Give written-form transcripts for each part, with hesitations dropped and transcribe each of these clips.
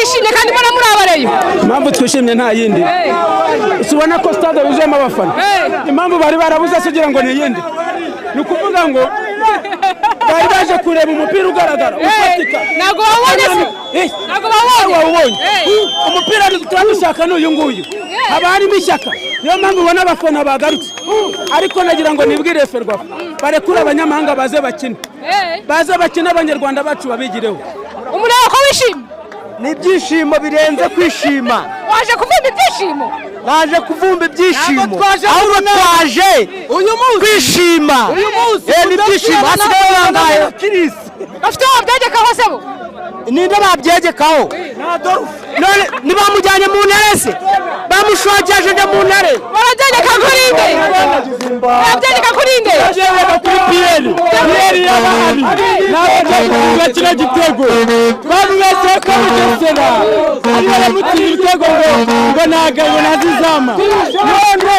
mwishimye kandi mbona muri abareyo? Impamvu twishimye nta yindi, ubona ko stade yuzuyemo abafana. Impamvu bari barabuze se ugira ngo ni iyindi? Ni ukuvuga ngo bari baje kureba umupira ugaragara ufatika. Ntabwo wawubonye se? Ntabwo wawubonye. Umupira turabishaka n'uyu nguyu, haba harimo ishyaka, niyo mpamvu ubona abafana bagarutse. Ariko nagira ngo nibwire Ferwafa barekure abanyamahanga baze bakine, baze bakine, abanyarwanda bacu babigireho. Umureba ko wishimye? Ni ibyishimo birenze kwishima. Waje kuvumba ibyishimo? Naje kuvumba ibyishimo, ahubwo twaje kwishima. Ni ibyishimo. Hasigaye bangahe? Bafite uwo babyegekaho se bo? Ninde babyegekaho? None ntibamujyanye mu ntare se? Bamushogeje njya mu ntare. Barabyegeka kuri nde? Barabyegeka kuri nde? Babyegeka kuri Pierre. Pierre y'abahari. Ntabwo kino gitego. Bamwese ko Bugesera ariwe yamutsinze ibitego ngo ntago ntazizama. None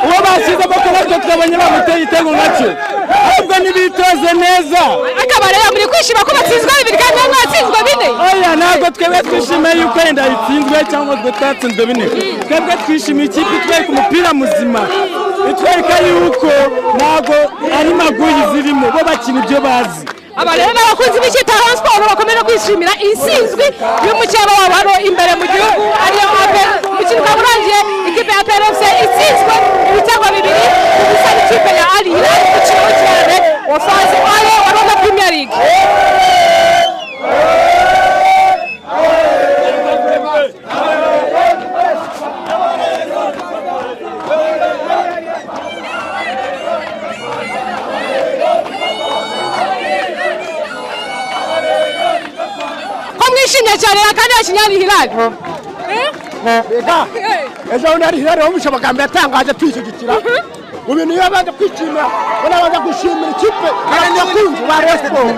uwo bashyizemo ko natwe twabonye bamuteye igitego nacyo, ahubwo ntibitoze neza. Akabareba muri kwishima ko batsinzwe bibiri kandi mwatsinzwe bine. Oya, ntabwo twebwe twishimiye yuko yenda itsinzwe cyangwa twe twatsinzwe bine. Twebwe twishimiye ikipe itwereka umupira muzima, itwereka yuko ntabwo ari maguyi zirimo, bo bakina ibyo bazi. Aba rero n'abakunzi b'ikipe ya Rayon Sports bakomeje kwishimira intsinzwi y'umukeba wabo hano imbere mu gihugu ariyo APR. Umukino ukaba urangiye ikipe ya APR FC itsinzwe ibitego 2-0 n'ikipe ya Al Hilal mu mukino w'ikirarane wa phase aller wa Rwanda Premier League. Mwishimye cyane kandi yakinnye Al Hilal. Reka ejo bundi Al Hilal bamusha amagambo yatangaje twishyigikira mu bintu iyo abanza kwishimira, banabanza gushimira ikipe abakunzi ba Rayon Sports.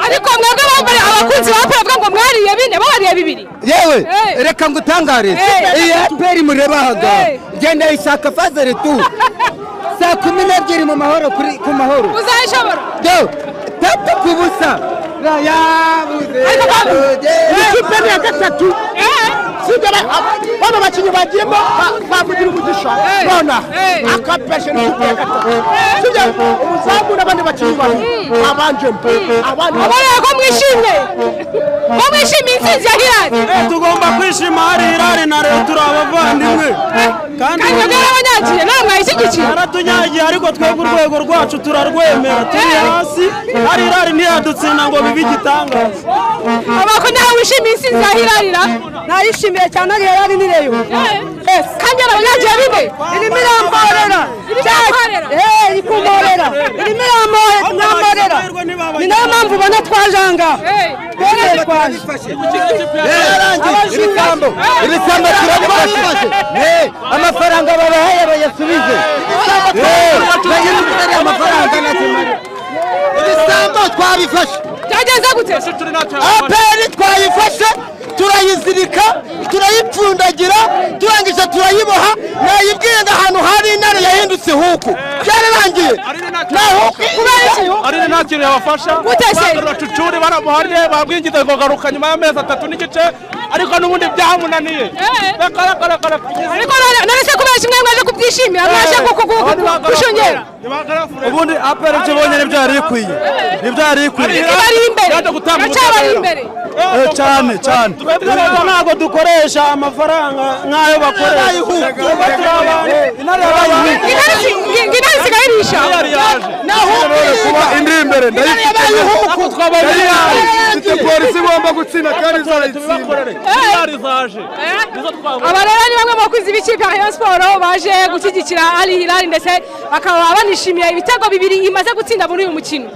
Ariko mwebwe bambare abakunzi ba APR bavuga ngo mwariye bine, bariye bibiri. Yewe reka ngutangarize, iyi APR mureba aha genda ishaka phase retour saa 12 mu mahoro kuri ku mahoro. Uzayishobora? 3-0. Ikipe ni ya gatatu. Bano bakinnyi bagiyemo bamugira umugisha none akapeshe n'ikipe ya gatatu. Sibyo umuzamu n'abandi bakinnyi babiri babanjemo. Abana ko mwishimye, ko mwishimiye intsinzi ya Hilal. Tugomba kwishima Al Hilal na Rayon turi abavandimwe. Kandi mwebwe n'abanyagiye namwe mwayishyigikiye. Baratunyagiye ariko twebwe urwego rwacu turarwemera, turi hasi. Al Hilal ntiyadutsinda ngo bibe igitangaza. Abako nawe wishimiye intsinzi ya Hilal ra? Nayishimiye cyane Al Hilal ni Rayon. Kandi abanyagiye bine. Irimo iramporera. Ikumorera. Irimo iramporera. Ni nayo mpamvu ubona twajanga. Twese twaje. Ibisambo turabifashe. Amafaranga babahaye bayasubize. Ibisambo twabifashe. Byagenze gute? APR twayifashe, turayizirika, turayipfundagira, turangije turayiboha. Nayibwiye ngo ahantu hari intare yahindutse huku. Byararangiye. Ari nta kintu yabafasha. Baracucuri baramuhariye babwingize ngo garuka nyuma y'amezi 3.5, ariko n'ubundi byamunaniye. Ariko none se kubera kimwe mwaje kubyishimira, mwaje gushongera. Ubundi APR icyo ibonye nibyo yari ikwiye. Nibyo yari ikwiye. Bari imbere. Cyane cyane. Twebwe ntabwo dukoresha amafaranga nk'ayo bakoresha. Intare isigaye irisha. Kuba indi imbere ndayifite. Polisi igomba gutsinda kandi izayitsinda. Aba rero ni bamwe mu bakunzi b'ikipe ya Rayon Sports baje gushyigikira Al Hilal ndetse bakaba banishimiye ibitego bibiri imaze gutsinda muri uyu mukino.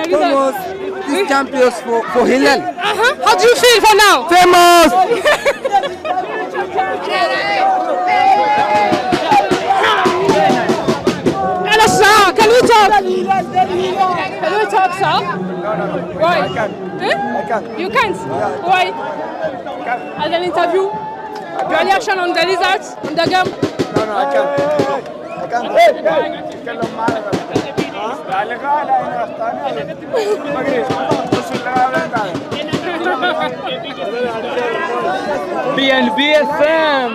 Result. This champions for Hilal. How do you feel for now? Famous. Hello, sir. Can we talk? Can we talk, sir? No. Why? I can't. Eh? I can't. You can't? Yeah. Why? As an interview, your reaction on the results, on the game? No, I can't. I can't. BNB FM.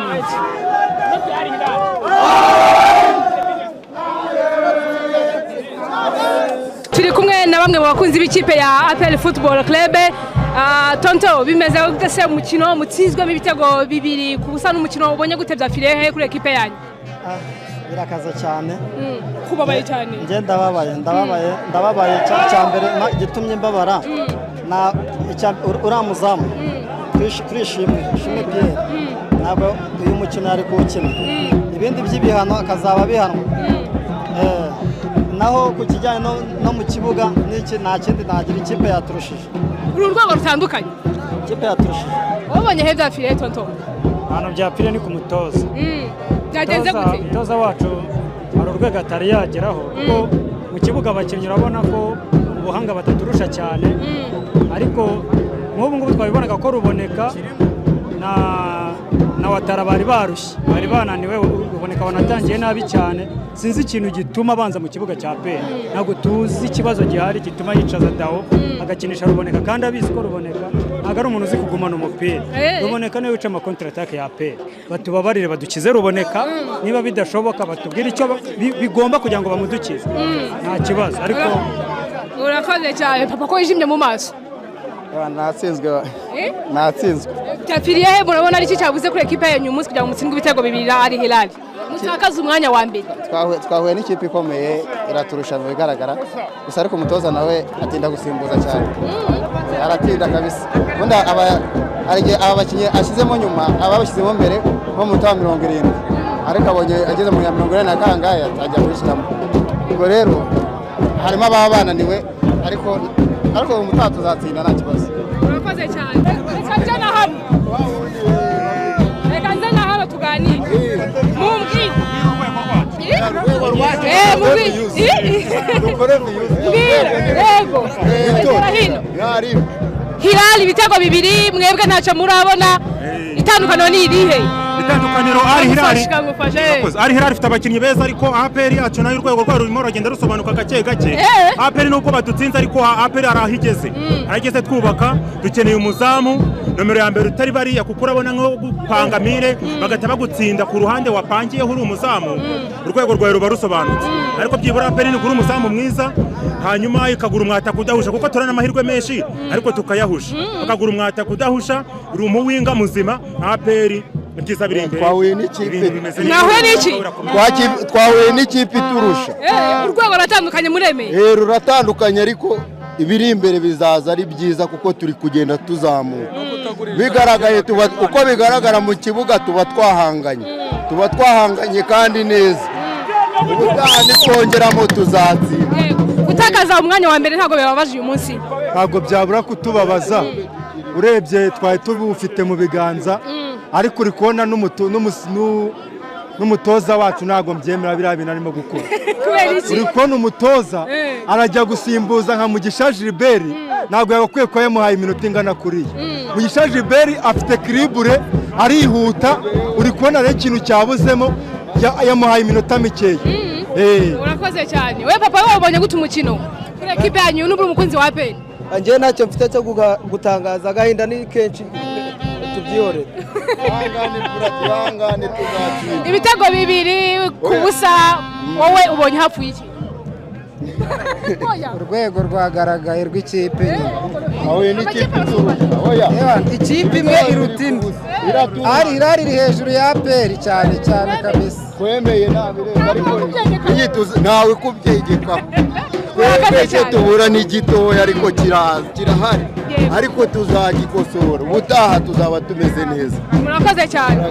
Turi kumwe na bamwe mu bakunzi b'ikipe ya APR Football Club. Tonto, bimeze gute se umukino mutsinzwemo ibitego 2-0 n'umukino ubonye gute byafiriye he kuri ekipe yanyu? Birakaze cyane. Kubabaye cyane. Nge ndababaye cyambere gitumye mbabara na uriya muzamu turishimwe Ishimwe Pierre ntabwo uyu mukino ari kuwukina, ibindi by'ibihano akazaba bihanwa. Naho ku kijyanye no mu kibuga n'iki nta kindi nagira, ikipe yaturushije. Uru rwego rutandukanye. Ikipe yaturushije. Wabonye he byafiriye Tonto? Hano byapfiriye ni ku mutoza. Byagenze gute? Umutoza wacu hari urwego atari yageraho kuko mu kibuga abakinnyi urabona ko ubuhanga bataturusha cyane, ariko nk'ubu ngubu twabibonaga ko Ruboneka na Watara bari barushye, bari bananiwe. Ruboneka wanatangiye nabi cyane, sinzi ikintu gituma abanza mu kibuga cya APR. Ntabwo tuzi ikibazo gihari gituma yicaza Dao agakinisha Ruboneka, kandi abizi ko Ruboneka ntabwo ari umuntu uzi kugumana umupira. Ruboneka niwe wica ama contre attaque ya APR. Batubabarire badukize Ruboneka, niba bidashoboka batubwire icyo bigomba kugira ngo bamudukize, nta kibazo. Ariko urakoze cyane papa ko yijimye mu maso. Natsinzwe. Natsinzwe. Byapfiriye he? Murabona ari iki cyabuze kuri ekipe yanyu umunsi kugira ngo mutsindwe ibitego 2 na Al Hilal? Mutakaze umwanya wa mbere. Twahuye n'ikipe ikomeye iraturusha mu bigaragara, gusa ariko umutoza nawe atinda gusimbuza cyane. Aratinda kabisa. Ubundi aba bakinnyi ashyizemo nyuma, ababashyizemo mbere nko mu minota 70, ariko abonye ageze mu ya 40 na kangahe atajya kubishyiramo. Ubwo rero harimo ababa bananiwe, ariko umutaha tuzatsinda nta kibazo. Urakoze cyane. Reka nze na hano. Reka nze na hano tuganire. Mumbwire. Mumbwire. Yego. Hino. Hilal ibitego 2 mwebwe ntacyo murabona. Itandukaniro ni irihe? Itandukaniro Al Hilal. Al Hilal ifite abakinnyi beza, ariko APR yacu nayo urwego rwayo rurimo ruragenda rusobanuka gake gake. APR nubwo badutsinze ariko APR arahigeze. Arahigeze twubaka, dukeneye umuzamu nomero ya mbere utari bariya, kuko urabona nko gupanga mire bagahita bagutsinda ku ruhande wapangiyeho uri umuzamu, urwego rwawe ruba rusobanutse. Ariko byibura APR ni kuri umuzamu mwiza, hanyuma ikagura umwataka udahusha, kuko turana amahirwe menshi ariko tukayahusha. Bakagura umwataka udahusha, uri umuwinga muzima. APR ibyiza biri imbere. Twahuye n'ikipe. Mwahuye n'iki? Twahuye n'ikipe iturusha. Urwego ruratandukanye muremeye. Ruratandukanye ariko ibiri imbere bizaza ari byiza kuko turi kugenda tuzamuka. Bigaragaye uko bigaragara mu kibuga tuba twahanganye. Tuba twahanganye kandi neza. Ubutaha nitwongeramo tuzatsinda. Gutakaza umwanya wa mbere ntabwo bibabaje uyu munsi? Ntabwo byabura kutubabaza. Urebye twari tubufite mu biganza, ariko uri kubona n'umutoza wacu ntabwo mbyemera biriya bintu arimo gukora. Uri kubona umutoza arajya gusimbuza nka Mugisha Gilbert, ntabwo yagakwiye kuba yamuhaye iminota ingana kuriya. Mugisha Gilbert afite kiribure, arihuta, uri kubona rero ikintu cyabuzemo, yamuhaye iminota mikeya. Urakoze cyane. We papa wabonye gute umukino kuri ekipe yanyu n'ubwo umukunzi wa APR? Njye ntacyo mfite cyo gutangaza, agahinda ni kenshi tubyihorere. Ibitego 2-0 wowe ubonye hapfuye iki? Urwego rwagaragaye rw'ikipe. Ikipe imwe iruta indi. Al Hilal iri hejuru ya APR cyane cyane kabisa. Twemeye ntabirenga ariko ntawe kubyegeka. Twese tubura ni gitoya ariko kirahari, ariko tuzagikosora ubutaha tuzaba tumeze neza. Murakoze cyane.